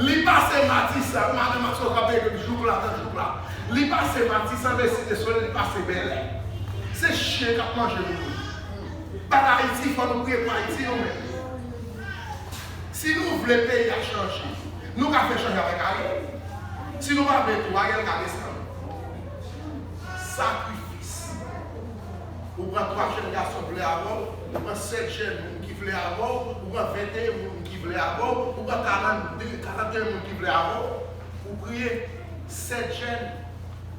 Li pase Matisan, madan Masou kanpe jouk la, nan jouk la. Li pase Matisan, vin Site Solèy, li pase Bèlè. Se chen k ap manje nou. Bagay Ayiti, fò nou priye pou Ayiti, nou menm. Si nou vle peyi a chanje, nou ka fè chanje avèk Ariel. Si nou pa vle tou, Ariel ka desann. Sakrifis. Ou pran twa jèn gason vle avè w, ou pran sèt jèn moun ki vle avè w, ou pran venteyen moun ki vle avè w, ou pran karannde, karanteyen moun ki vle avè w, ou priye sèt jèn,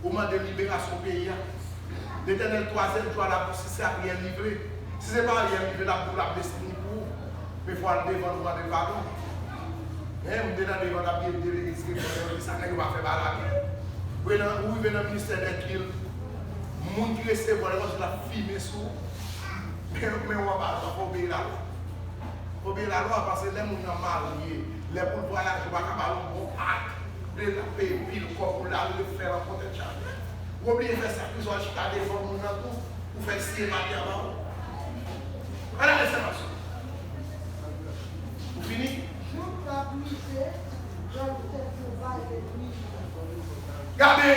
ou mande liberasyon peyi a. Letènèl twazyèm jou a l ap di w si se Ariel li vle. Si se pa Ariel li vle, l ap di w l ap desann li pou ou. Men fò w al devan l, ou mande l padon. Men m te tande pandan m ap delege sirèt yo, sa nèg yo pa fè bagay. Ou rive nan, ou rive nan ministè dèt vil, moun ki resevwa l, lè w ap fimen sou ou. Men, men w anba lwa, fò w obeyi lalwa. Obeyi lalwa, paske lè moun nan marye, lè pou l vwayaje, ou pa ka ba l yon bon ak. Ou vle l ap peye pil kòb pou l ale fè l an pwotèt jaden. Ou oblije fè sakrifis, w al chita devan moun nan tou, pou fè l siye papye a ba ou. Ann ale, sè Masou. Ou fini? Jou k ap rive, jan tèt yo bay legliz. Gade,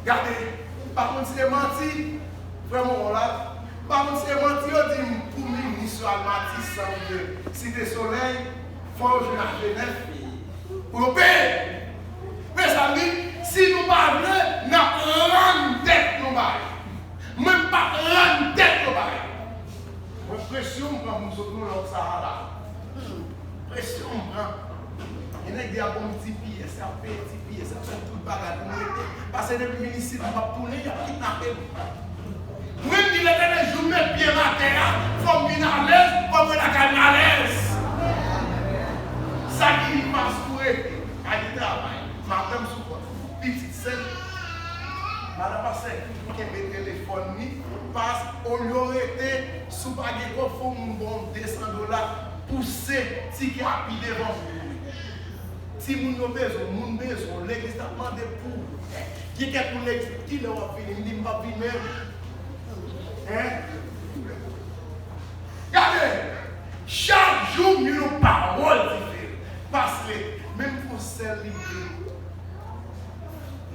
gade, m pa konn si se manti, frè Moron la, m pa konn si se manti yo di m pou minis yo al Matisan oubyen Site Solèy, fò yo jwenn ak Jenèf pou yo peye. Mezanmi, si nou pa vle, n ap rann tèt nou bay. Mwen, m p ap rann tèt nou bay. Mwen, presyon m pran pou m sot nan lòk sa a la. Hmm, presyon m pran. Gen nèg y ap ban m ti piyès, y ap peye ti piyès, y ap fè tout bagay pou m rete. Paske depi m vin isit, m p ap tounen, y ap kidnape m. Mwen, m di Letènèl, jou m met pye m atè a, fò m vin alèz, fò m ret lakay m alèz. Sa ki vin pas pou rete, pa gen travay, madanm sou kont, pitit sèl. Madan pastè ki pou kenbe telefòn li, pas, olye w rete, si w pa gen kòb, fò moun ba w de san dola, pouse tikè a pi devan moun. Timoun yo bezwen w, moun bezwen w, legliz t ap mande pou ou. Gen kèk moun legliz, kilè w ap vini? M di, m p ap vini menm. Hein? Gade, chak jou m jwenn yon pawòl diferan. Paske, menm pou sèl lide.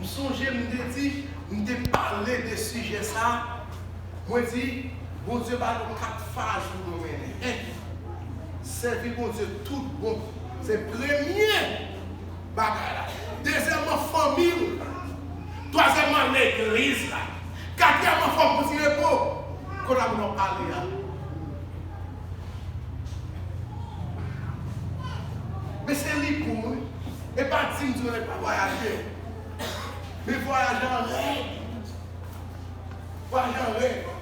M sonje m te di, m te pale de sijè sa a, mwen di, Bondye ba nou kat faz pou nou mennen. En, sèvi Bondye tout bon, se premye bagay la. Dezyèmman, fanmi w. Twazyèmman, legliz la. Katriyèmman, fò w pran ti repo. Kote moun w ap pale a? Men se li pou mwen. E pa di m di w nèg pa vwayaje. Men vwayaje an règ. Vwayaje an règ.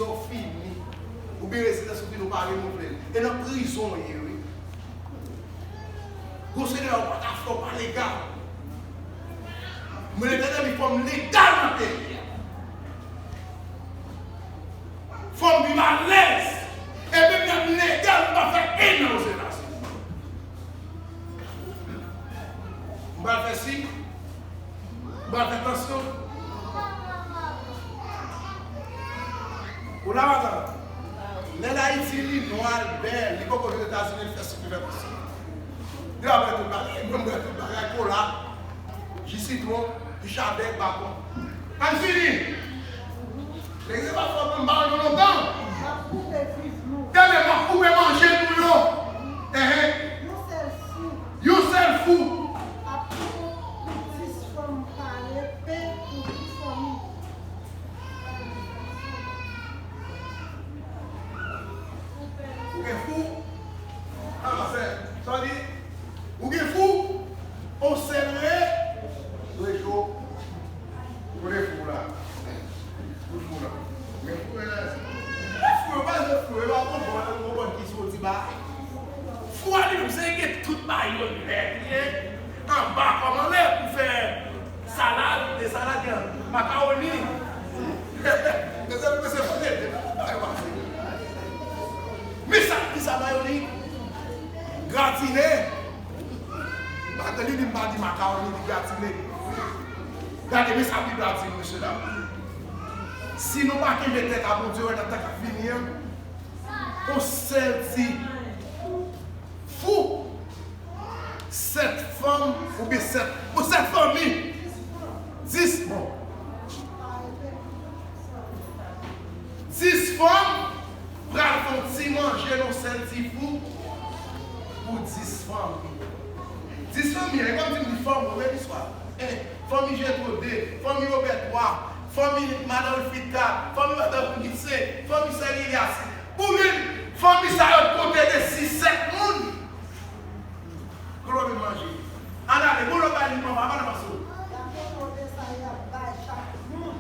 Ou fini. Oubyen rezidans ou fini, ou pa renouvle l. E nan prizon w ye, wi. Gon seri de bagay ou pa ka fè, ou pa legal. Mwen Letènèl di fò m legal nan peyi a. Fò m viv alèz. E menm lè m legal, m pa fè en an Ozetazini. M pral fè sik. M pral fè tansyon. Ou la, madanm? Nèg Ayiti, li nwa, l bèl, li poko vin Etazini, li fè sik, li fè tansyon. Li va bwè tout bagay, li bwè tout bagay, kola, ji sitwon, ji chabèk, bakon. Ann fini! Legliz pa fò pou m ba nou lontan. M ap koupe viv nou. Tande, m ap koupe manje nou yo. Enhen. Yon sèl fou. Yon sèl fou. Ap pou dis fanm pale, pen pou dis fanmi. Ou gen fou? Ah, sè, sa di, ou gen fou? On sèl re, rejo. Kote fou la? Kote fou la? Men fou, e, e fou, e pa se fou, e pa konprann, konprann ki soti ba. Fou a li menm, se gen tout bagay yo nèt, ye. Anba kòm anlè pou fè salad, de salad, gen makawoni. Mezanmi, mesye, fote, bagay pase. Men sa, men sa, mayoni. Gratine. Maten li di m pa di makawoni, li gratine. Gade, men sa Bib la di nou, mesye dam. Si nou pa kenbe tèt a Bondye, wè nan tan k ap vini an, on sèl ti fou, sèt fanm, oubyen sèt, bon, sèt fanmi, dis, bon. Dis fanm pral fè yon ti manje nan sèl ti fou pou dis fanmi. Dis fanmi, e kòm di m di fanmi, wè, istwa. Eh, fanmi Jetro de, fanmi Wobè twa, fanmi madan Wilfrid kat, fanmi madan Wilfrid senk, fanmi Sè Lilias. Ou menm, fanmi sa yo konte de sis, sèt moun. Kote w vin manje? Ann ale, bon lòt bay li manman, pa nan maso. Gade kote sa y ap bay chak moun.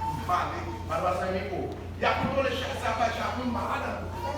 M pale, pa nan maso mikwo. Y ap kontwole chak sa bay chak moun, pa ladan. Lè